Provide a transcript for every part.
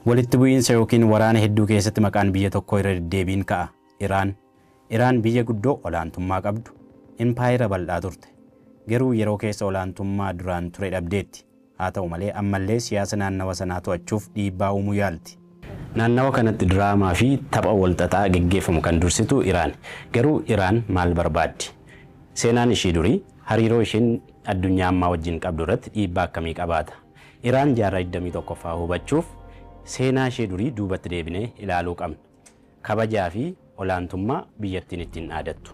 Walitti bu'iinsa yookiin waraana hedduu keessatti maqaan biyya tokkoo irra deddeebiin ka'a. Iraan. Iraan biyya guddoo olaantummaa qabdu, impaayera bal'aa turte. Garuu yeroo keessa olaantummaa duraan ture dhabdeetti. Haa ta'u malee, ammallee siyaasa naannawa sanaa to'achuuf dhiibbaa uumuu yaalti. Naannawa kanatti diraamaa fi tapha walxaxaa geggeeffamu kan dursitu Iraan. Garuu Iraan maal barbaaddi? Seenaan ishii durii hariiroo isheen addunyaa ammaa wajjin qabdu irratti dhiibbaa akkamii qabaata? Iraan jaarraa 21ffaa hubachuuf seenaa ishee durii duubatti deebinee ilaaluu qabna. Kabajaa fi olaantummaa biyyattiin ittiin dhaadattu.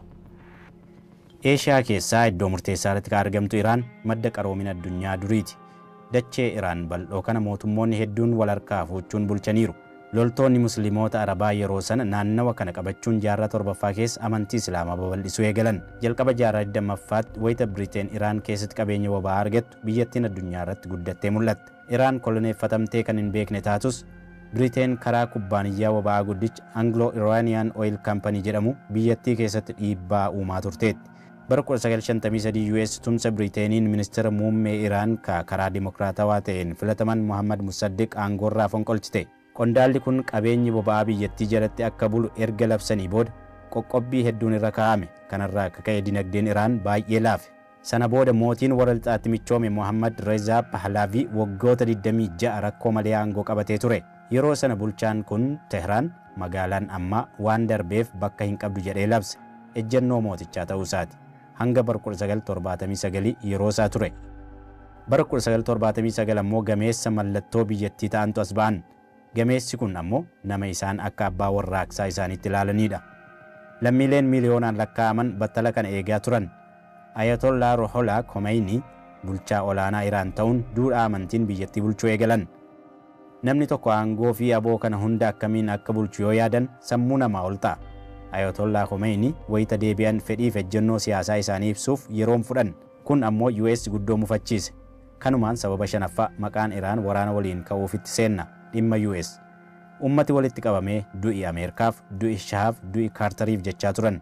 Eeshiyaa keessaa iddoo murteessaa irratti kan argamtu Iraan madda qaroomina addunyaa duriiti. Dachee Iraan bal'oo kana mootummoonni hedduun wal harkaa fuuchuun bulchaniiru. Loltoonni Musliimoota Arabaa yeroo sana naannawa kana qabachuun jaarraa torbaffaa keessa amantii Islaamaa babal'isuu eegalan. Jalqaba jaarraa 20ffaatti wayita Biriteen Iraan keessatti qabeenya boba'aa argattu, biyyattiin addunyaa irratti guddattee mul'atte. Iraan koloneeffatamtee kan hin beekne taatus, Biriteen karaa kubbaaniyyaa boba'aa guddicha Anglo Iranian Oil Company jedhamu biyyattii keessatti dhiibbaa uumaa turteetti. Bara 1953 US tumsa Biriteeniin ministeera muummee Iraan ka karaa dimokiraatawaa ta'een filataman Muhammad Musaddiq aangoorraa fonqolchite. Qondaalli kun qabeenyi boba'aa biyyattii jalatti akka bulu erga labsanii booda qoqqobbii hedduun irra kaa'ame. Kanarraa akka ka'e dinagdeen Iraan baay'ee laafe. Sana booda mootiin warra lixaatti michoome Muhammad Reza Pahlavi waggoota 26 rakkoo malee aangoo qabatee ture. Yeroo sana bulchaan kun Tehraan, magaalaan ammaa, waan darbeef bakka hin qabdu jedhee labse. Ejjennoo mootichaa ta'uu isaati. Hanga bara 1979 yeroo isaa ture. Bara 1979 ammoo gameessa mallattoo biyyattii ta'antu as ba'an. Gameessi kun ammoo nama isaan akka abbaa warraaqsaa isaaniitti ilaalanidha. Lammiileen miiliyoonaan lakkaa'aman battala kana eegaa turan. Ayatollah Ruhollah Khomeini bulchaa olaanaa Iraan ta'uun duudhaa amantiin biyyattii bulchuu eegalan. Namni tokko aangoo fi aboo kana hunda akkamiin akka bulchu yoo yaadan sammuu namaa ol ta'a. Ayatollah Khomeini wayita deebi'an fedhiif ejjennoo siyaasaa isaanii ibsuuf yeroon fudhan. Kun ammoo US guddoo mufachiise. Kanumaan sababa shanaffaa maqaan Iraan waraana waliin ka'uufitti seenna. Dhimma US. Ummati walitti qabamee du'i Ameerikaaf, du'i Shahaaf, du'i Kaartariif jechaa turan.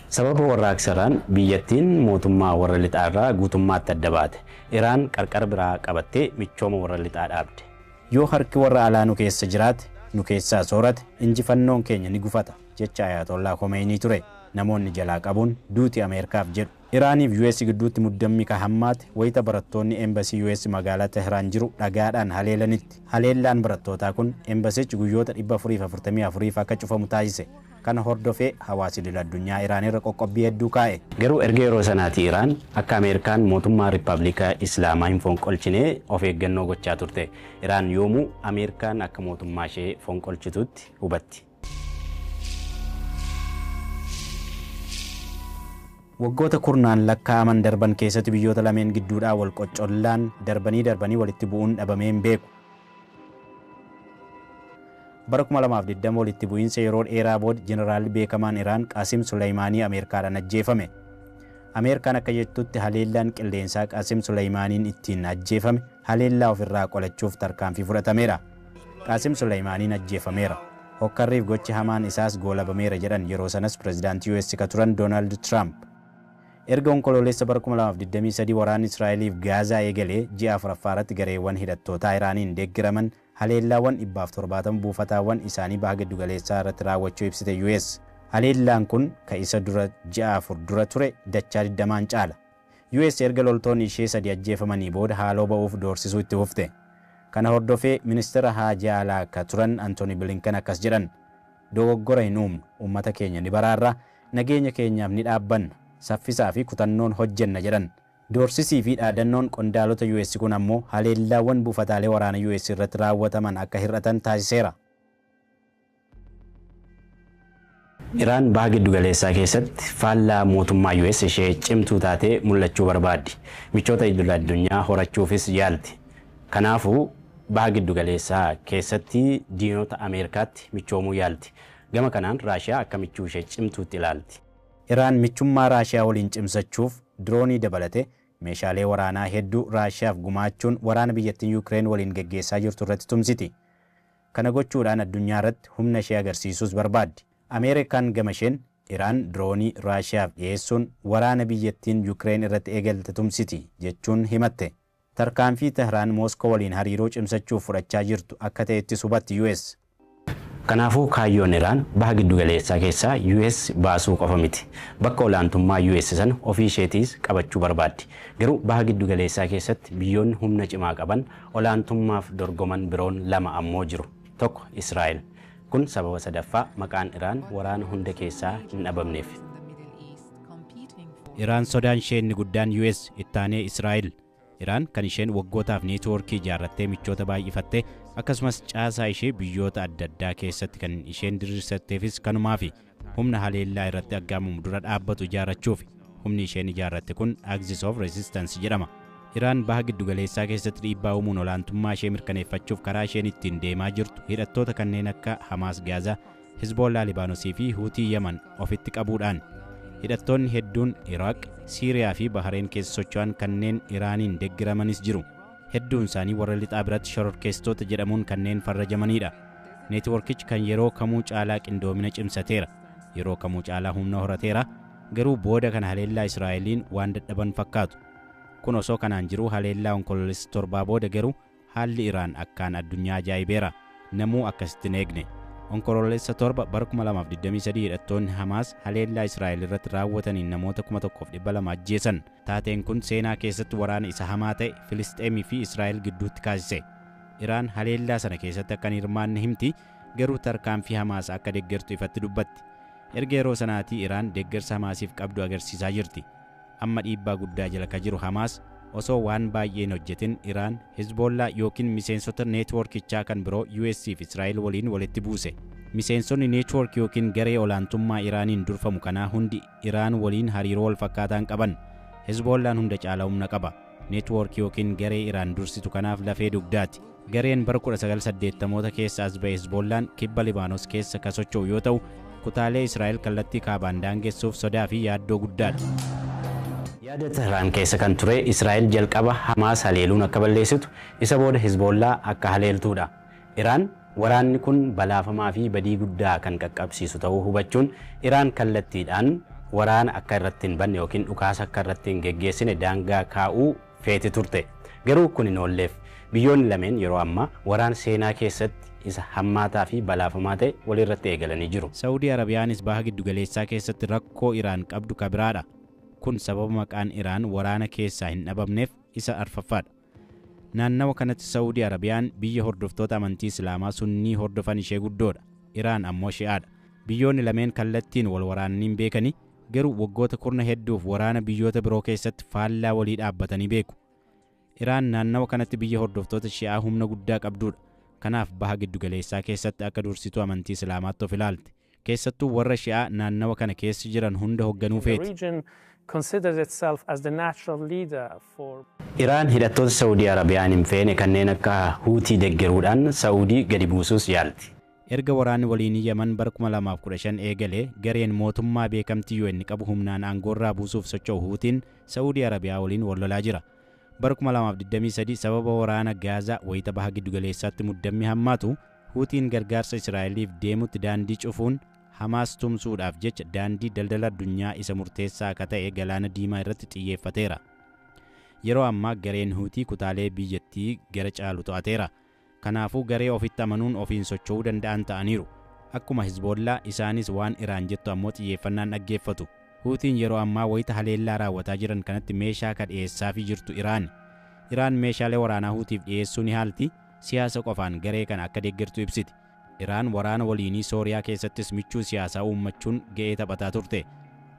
Sababa warraaqsa Iraan biyyattiin mootummaa warra lixaarraa guutummaatti adda baate. Iraan qarqara biraa qabattee michooma warra lixaa dhaabde. Yoo harki warra alaa nu keessa jiraate, nu keessaa soorate, injifannoon keenya ni gufata, jecha Ayatollah Khomeinii ture. Namoonni jalaa qabuun duuti Ameerikaaf jedhu. Iraaniif US gidduutti muddammi ka hammaate wayita barattoonni embasii US magaalaa Tehraan jiru dhagaadhaan haleelanitti. Haleellaan barattootaa kun embasichi guyyoota 444f akka cufamu taasise. Kana hordofee hawaasi idil addunyaa Iraan irra qoqqobbii hedduu kaa'e. Garuu erga yeroo sanaati Iraan akka Ameerikaan mootummaa Riippaabilika Islaamaa hin fonqolchine of eeggannoo gochaa turte. Iraan yoomuu Ameerikaan akka mootummaa ishee fonqolchitutti hubatti. Waggoota kurnaan lakkaa'aman darban keessatti biyyoota lameen gidduudhaa wal qoccollaan darbanii darbanii walitti bu'uun dhabamee hin beeku. Bara 2020 walitti bu'iinsa yeroo dheeraa booda jeneraalli beekamaan Iraan Qaasim Suleymaanii Ameerikaadhaan ajjeefame. Ameerikaan akka jettutti haleellaan qilleensaa Qaasim Suleymaaniin ittiin ajjeefame haleellaa ofirraa qolachuuf tarkaanfii fudhatameera. Qaasim Suleymaaniin ajjeefameera. Hokkarriif gochi hamaan isaas goolabameera, jedhan yeroo sanas pirezidaantii US ka turan Doonaald Tiraamp. Erga Onkoloolessa bara 2023 waraanni Israa'eliif Gaazaa eegalee ji'a afuraffaa irratti gareewwan hidhattootaa Iraaniin deeggaraman haleellaawwan 170 buufataawwan isaanii baha giddugaleessaa irratti raawwachuu ibsite US. Haleellaan kun ka isa dura ji'a 4 dura ture dachaa 20n caala. US erga loltoonni ishee sadi ajjeefamanii booda haaloo ba'uuf doorsisuu itti fufte. Kana hordofee ministeera haajaa alaa ka turan Antooni Bilinkan akkas jedhan: "Dogoggora hin uumnu, uummata keenya ni baraarra, nageenya keenyaaf ni dhaabbanna, saffisaa fi kutannoon hojjenna," jedhan. Doorsisii fi dhaadannoon qondaalota US kun ammoo haleellaawwan buufataalee waraana US irratti raawwataman akka hir'atan taasiseera. Iraan baha giddugaleessaa keessatti faallaa mootummaa US ishee cimtuu taatee mul'achuu barbaaddi. Michoota idil addunyaa horachuufis yaalti. Kanaafuu baha giddugaleessaa keessatti diinota Ameerikaatti michoomuu yaalti. Gama kanaan Raashiyaa akka michuu ishee cimtuutti ilaalti. Iraan michummaa Raashiyaa waliin cimsachuuf diroonii dabalate meeshaalee waraanaa hedduu Raashiyaaf gumaachuun waraana biyyattiin Yuukireen waliin geggeessaa jirtu irratti tumsiti. Kana gochuudhaan addunyaa irratti humna ishee agarsiisuus barbaaddi. Ameerikaan gama isheen Iraan diroonii Raashiyaaf dhiyeessuun waraana biyyattiin Yukireen irratti eegalte tumsiti jechuun himatte. Tarkaanfii Tehraan Mooskoo waliin hariiroo cimsachuuf fudhachaa jirtu akka ta'ettis hubatti US. Kanaafuu kaayyoon Iraan baha giddugaleessaa keessaa US baasuu qofa miti. Bakka olaantummaa US sana ofii isheetiis qabachuu barbaaddi. Garuu baha giddugaleessaa keessatti biyyoonni humna cimaa qaban olaantummaaf dorgoman biroon lama ammoo jiru. Tokko Israa'el. Kun sababa sadaffaa maqaan Iraan waraana hunda keessaa hin dhabamneef. Iraan sodaan ishee inni guddaan US, ittaanee Israa'el. Iraan kan isheen waggootaaf neetwoorkii ijaarrattee michoota baay'ifattee, akkasumas caasaa ishee biyyoota adda addaa keessatti kan isheen diriirsatteefis kanumaafi humna haleellaa irratti aggaamamu dura dhaabbatu ijaarrachuuf. Humni isheen ijaarratte kun Axis of Resistance jedhama. Iraan baha giddugaleessaa keessatti dhiibbaa uumuun olaantummaa ishee mirkaneeffachuuf karaa isheen ittiin deemaa jirtu hidhattoota kanneen akka Hamaas Gaazaa, Hizboollaa Libaanosii fi Huutii Yaman ofitti qabuudhaan. Hidhattoonni hedduun Iraaq, Siiriyaa fi Bahareen keessa socho'an kanneen Iraaniin deeggaramanis jiru. Hedduun isaanii warra lixaa biratti shororkeessitoota jedhamuun kanneen farrajamanidha. Neetwoorkichi kan yeroo kamuu caalaa qindoomina cimsateera. Yeroo kamuu caalaa humna horateera. Garuu booda kana haleellaa Israa'eliin waan dadhaban fakkaatu. Kun osoo kanaan jiruu, haleellaa Onkoloolessa 7 booda garuu haalli Iraan akkaan addunyaa ajaa'ibeera. Namuu akkasitti hin eegne. Onkoloolessa 7 bara 2023 hidhattoonni Hamaas haleellaa Israa'el irratti raawwataniin namoota 1200 ajjeesan. Taateen kun seenaa keessatti waraana isa hamaa ta'e Filisxeemii fi Israa'el gidduutti kaasise. Iraan haleellaa sana keessatti akka hin hirmaanne himti, garuu tarkaanfii Hamaas akka deeggartu ifatti dubbatti. Erga yeroo sanaatii Iraan deeggarsa Hamaasiif qabdu agarsiisaa jirti. Amma dhiibbaa guddaa jala ka jiru Hamaas osoo waan baay'ee hin hojjetin Iraan Hizboollaa yookiin miseensota neetwoorkichaa kan biroo US fi Israa'el waliin walitti buuse. Miseensonni neetwoork yookiin garee olaantummaa Iraaniin durfamu kanaa hundi Iraan waliin hariiroo wal fakkaataan qaban. Hizboollaan hunda caalaa humna qaba. Neetwoork yookiin garee Iraan dursitu kanaaf lafee dugdaati. Gareen bara 1980moota keessa as ba'e Hizboollaan kibba Libaanos keessa ka socho'u yoo ta'u, kutaalee Israa'el kallattii kaabaan daangessuuf sodaa fi yaaddoo guddaadha. Yaada Tehraan keessa kan ture Israa'el jalqaba Hamaas haleeluun akka balleessitu, isa booda Hizboollaa akka haleeltuudha. Iraan waraanni kun balaafamaa fi badii guddaa kan qaqqabsiisu ta'uu hubachuun Iraan kallattiidhaan waraana akka irratti hin banne yookiin dhukaasa akka irratti hin geggeessine daangaa kaa'uu feeti turte. Garuu kun hin oolleef. Biyyoonni lameen yeroo ammaa waraana seenaa keessatti isa hammaataa fi balaafamaa ta'e walirratti eegalanii jiru. Saawudii Arabiyaanis baha giddugaleessaa keessatti rakkoo Iraan qabdu ka biraadha. Kun sababa maqaan Iraan waraana keessaa hin dhabamneef isa arfaffaadha. Naannawa kanatti Saawudii Arabiyaan biyya hordoftoota amantii Islaamaa Sunnii hordofan ishee guddoodha. Iraan ammoo Shi'aadha. Biyyoonni lameen kallattiin wal waraananii hin beekani, garuu waggoota kurna hedduuf waraana biyyoota biroo keessatti faallaa walii dhaabbatanii beeku. Iraan naannawa kanatti biyya hordoftoota Shi'aa humna guddaa qabdudha. Kanaaf baha giddugaleessaa keessatti akka dursituu amantii Islaamaatti of ilaalti. Keessattuu warra Shi'aa naannawa kana keessa jiran hunda hoogganuu feeti. Iraan hidhattoota Saawudii Arabiyaan hin feene kanneen akka Huutii deeggaruudhaan Saawudii gadi buusuus yaalti. Erga waraanni waliinii Yaman bara 2015 eegalee gareen mootummaa beekamtii UN qabu humnaan aangoorraa buusuuf socho'u Huutiin Saawudii Arabiyaa waliin wal lolaa jira. Bara 2023 sababa waraana Gaazaa wayita baha giddugaleessaatti muddammi hammaatu Huutiin gargaarsa Israa'eliif deemutti daandii cufuun Hamaas tumsuudhaaf jecha daandii daldala addunyaa isa murteessaa akka ta'e Galaana Diimaa irratti xiyyeeffateera. Yeroo ammaa gareen Huutii kutaalee biyyattii gara caalu to'ateera. Kanaafuu garee ofitti amanuun ofiin socho'uu danda'an ta'aniiru. Akkuma Hizboollaa isaanis waan Iraan jettu ammoo xiyyeeffannaan dhaggeeffatu. Huutiin yeroo ammaa wayita haleellaa raawwataa jiran kanatti meeshaa ka dhiyeessaafii jirtu Iraani. Iraan meeshaalee waraanaa Huutiif dhiyeessuu ni haalti, siyaasa qofaan garee kana akka deeggartu ibsiti. Iraan waraana waliinii Sooriyaa keessattis michuu siyaasaa uummachuun ga'ee taphataa turte.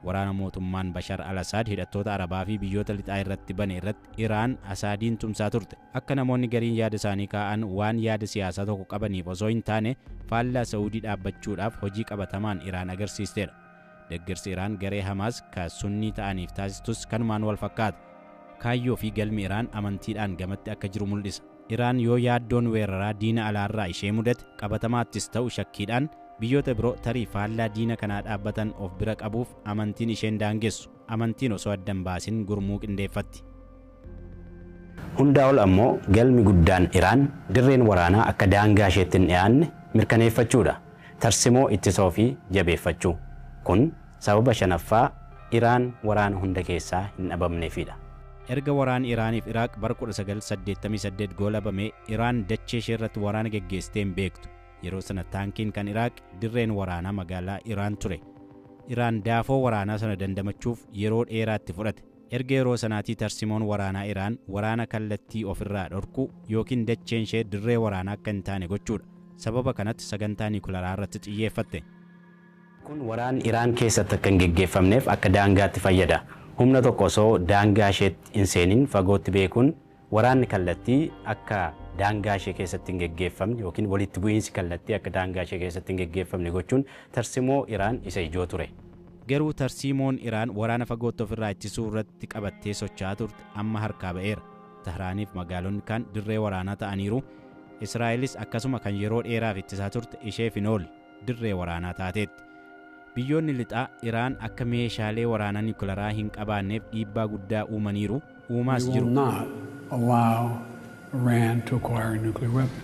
Waraana mootummaan Bashar al-Asaad hidhattoota Arabaa fi biyyoota lixaa irratti bane irratti Iraan Asaadiin tumsaa turte. Akka namoonni gariin yaada isaanii kaa'an waan yaada siyaasaa tokko qabaniif osoo hin taane faallaa Saa'udii dhaabbachuudhaaf hojii qabatamaan Iraan agarsiisteedha. Deeggarsi Iraan garee Hamaas ka Sunnii ta'aniif taasistus kanumaan wal fakkaata. Kaayyoo fi galmi Iraan amantiidhaan gamatti akka jiru mul'isa. Iraan yoo yaaddoon weeraraa diina alaarraa ishee mudate qabatamaattis ta'u shakkiidhaan biyyoota biroo tarii faallaa diina kanaa dhaabbatan of bira qabuuf amantiin isheen daangessu. Amantiin osoo addan baasin gurmuu qindeeffatti. Hundaa ol ammoo galmi guddaan Iraan dirreen waraanaa akka daangaa isheetti hin dhiyaanne mirkaneeffachuudha. Tarsimoo ittisoo fi jabeeffachuu. Kun Sababa shanaffaa Iraan waraana hunda keessaa hin dhabamneefidha. Erga waraanni Iraaniif Iraaq bara 1988 goolabame, Iraan dachee ishee irratti waraana geggeessitee hin beektu. Yeroo sana taankiin kan Iraaq dirreen waraanaa magaalaa Iraan ture. Iraan daafoo waraanaa sana dandamachuuf yeroo dheeraatti fudhate. Erga yeroo sanaatii tarsimoon waraanaa Iraan waraana kallattii ofirraa dhorkuu yookiin dacheen ishee dirree waraanaa akka hin taane gochuudha. Sababa kanatti sagantaa niwukilaraa irratti xiyyeeffatte. Kun waraanni Iraan keessatti akka hin geggeeffamneef akka daangaatti fayyada. Humna tokko osoo daangaa isheetti hin seenin fagootti beekuun waraanni kallattii akka daangaa ishee keessatti hin geggeeffamne yookiin walitti bu'iinsi kallattii akka daangaa ishee keessatti hin geggeeffamne gochuun tarsimoo Iraan isa ijoo ture. Garuu tarsiimoon Iraan waraana fagootti ofirraa ittisuu irratti qabattee socho'aa turte amma harkaa ba'eera. Tehraaniif magaalonni kaan dirree waraanaa ta'aniiru. Israa'elis akkasuma kan yeroo dheeraaf ittisaa turte isheef hin oolle, dirree waraanaa taateetti. Biyyoonni lixaa Iraan akka meeshaalee waraanaa niwukilaraa hin qabaanneef dhiibbaa guddaa uumaniiru, uumaas We jiru. will not allow Iran to acquire a nuclear weapon.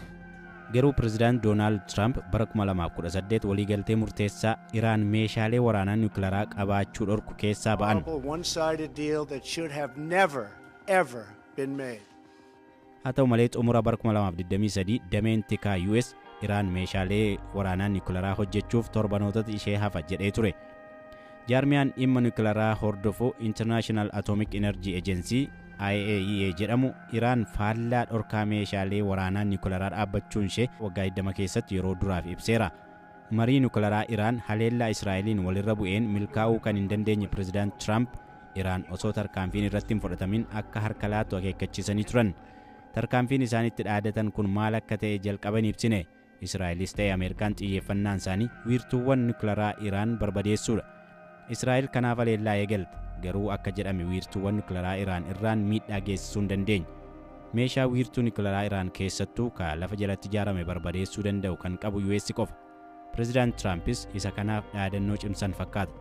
Garuu Pireezidaant Doonaald Tiraamp bara 2018 waliigaltee murteessaa Iraan meeshaalee waraanaa niwukilaraa qabaachuu dhorku keessaa ba'an. Horrible one-sided deal that should have never, ever been made. Haa ta'u malee, xumura bara 2023 dameen tikaa US Iraan meeshaalee waraanaa niwukilaraa hojjechuuf torbanootatu ishee hafa jedhee ture. Jaarmiyaan dhimma niwukilaraa hordofu International Atomic Energy Agency, IAEA jedhamu, Iraan faallaa dhorkaa meeshaalee waraanaa niwukilaraa dhaabbachuun ishee waggaa 20 keessatti yeroo duraaf ibseera. Marii niwukilaraa Iraan haleellaa Israa'eliin walirra bu'een milkaa'uu kan hin dandeenye Pireezidaant Tiraamp Iraan osoo tarkaanfiin irratti hin fudhatamin akka harka laattu akeekkachiisanii turan. Tarkaanfiin isaan itti dhaadatan kun maal akka ta'e jalqaban ibsine. Israa'elis ta'e Ameerikaan xiyyeeffannaan isaanii wiirtuuwwan niwukilaraa Iraan barbadeessuudha. Israa'el kanaaf haleellaa eegalte. Garuu akka jedhame wiirtuuwwan niwukilaraa Iraan irraan miidhaa geessisuu hin dandeenye. Meeshaa wiirtuu niwukilaraa Iraan keessattuu ka lafa jalatti ijaarame barbadeessuu danda'u kan qabu US qofa. Pireezidaant Tiraampis isa kanaaf dhaadannoo cimsan fakkaata.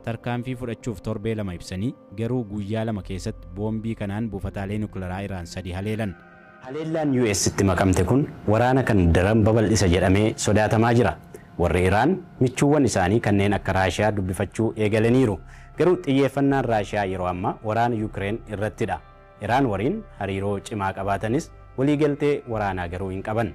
Tarkaanfii fudhachuuf torbee 2 ibsanii, garuu guyyaa 2 keessatti boombii kanaan buufataalee niwukilaraa Iraan sadi haleelan. Haleellaan US itti makamte kun waraana kan daran babal'isa jedhamee sodaatamaa jira. Warri Iraan michuuwwan isaanii kanneen akka Raashiyaa dubbifachuu eegalaniiru. Garuu xiyyeeffannaan Raashiyaa yeroo ammaa waraana Yukireen irrattidha. Iraan waliin hariiroo cimaa qabaatanis waliigaltee waraanaa garuu hin qaban.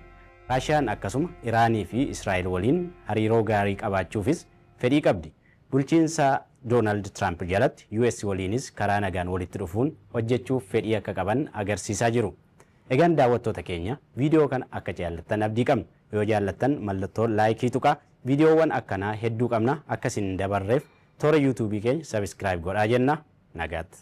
Raashiyaan akkasuma Iraanii fi Israa'el waliin hariiroo gaarii qabaachuufis fedhii qabdi. Bulchiinsa Doonaald Tiraamp jalatti US waliinis karaa nagaan walitti dhufuun hojjechuuf fedhii akka qaban agarsiisaa jiru. Egaan daawwattoota keenya, viidiyoo kana akka jaallattan abdii qabna. Yoo jaallattan mallattoo like tuqaa. Viidiyoowwan akkanaa hedduu qabna, akka isin dabarreef toora YouTubeii keenya subscribe godhaa jenna. Nagaatti.